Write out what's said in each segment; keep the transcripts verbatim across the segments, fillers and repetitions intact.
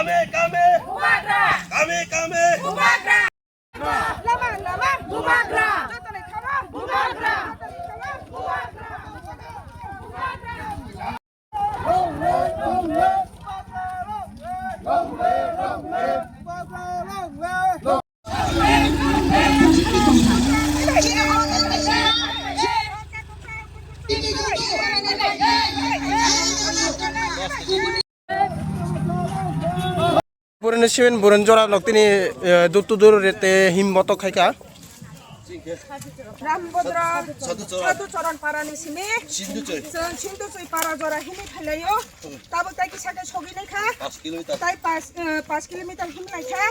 Kame kame. Bubagra. Kame kame. Bubagra. Lama lama. Bubagra. Jotoni thama. Bubagra. Jotoni thama. Bubagra. Bubagra. Long live, long live. Bubagra, long live. Long live, long live. Bubagra, long live. Burani simin burani jora noktini, eh, dutu duru rete him botok khaika. Rambodro Sadhu Charan. Sadhu Charan parani simi. Sindhu Choi. Chwng Sindhu Choi para jora himwi phailaio. Tabuk tai kisa khe sogwi naikha. Pash kilometer. Tai pash, eh, pash kilometer himlaikha.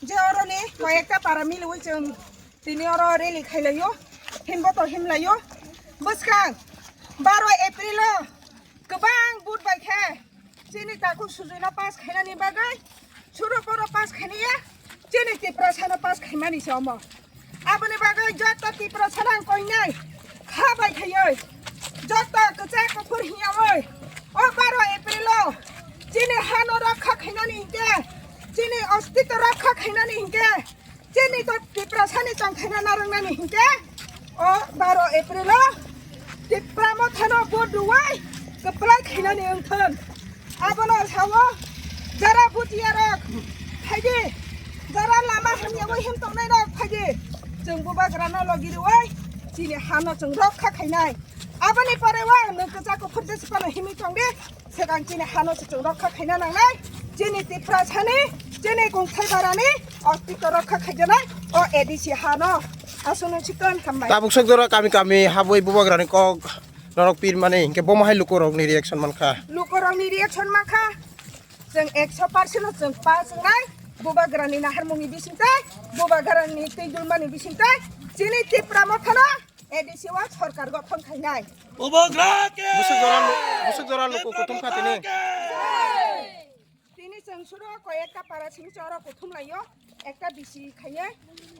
Je oroni koyekta para milwi chwng tini oro rally khailaio. Himbo to himlaio. Bwskang baro April o kwbang vote bai khe chini takhuk sujuino pass khainani bagwi, suro poro pass khainaya, chini Tiprasano pass khaimani se omo. Aboni bagwi joto Tiprasano ang koinai kha bai khaiwi, joto kwchak kuphur hiyawi o baro April o chini hano rokha khainani hinkhe, chini ostitw rokha khainani hinkhe, chini to Tiprasani tongthaina narwknani hinkhe o baro April o Tipra Mothano vote rwwi kwplai khainani wngthon. Abono sao jara bhutia rok phaidi, jara lama hamya bai hem tongnai rok phaidi, chwng bubagrano logi rwwi chini hano chwng rokha khainai. Aboni pore o nwng kwchak kuphur je sipano himwi tongdi. Swkang chini hano se chwng rokha khaina nangnai, chini Tiprasani, chini kongthai barani ostitw rokha khaijanai o A D C hano. Aswkno chikon hambai. Tabuk sok jora kami kami habwi bubagrani kok norok pirmani hinkhe bomo hai lukurokni reaction mankha. Lukurokni reaction mankha, chwng ekso percent no chwng pass wngnai bubagrani naharmungni bisingtwi, bubagrani twi dulmani bisingtwi, chini Tipra Mothano A D C o sorkar gothon khainai. Bubagra ke! Busuk jora lu-, busuk jora luku kuthum kha tini. Tini chwng suro koi ekta para simi choro kuthum laio. Ekta bisi khaiye.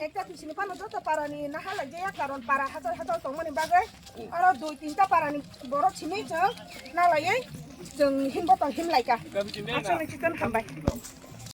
Ekta bisi ni phano joto para ni naha lai jaya, karon para hachal hachal tongmani bagwi. Aro dui tinta para ni borok simi chwng na laiwi chwng himbo tong him laika. Aswk ni chikon hambai.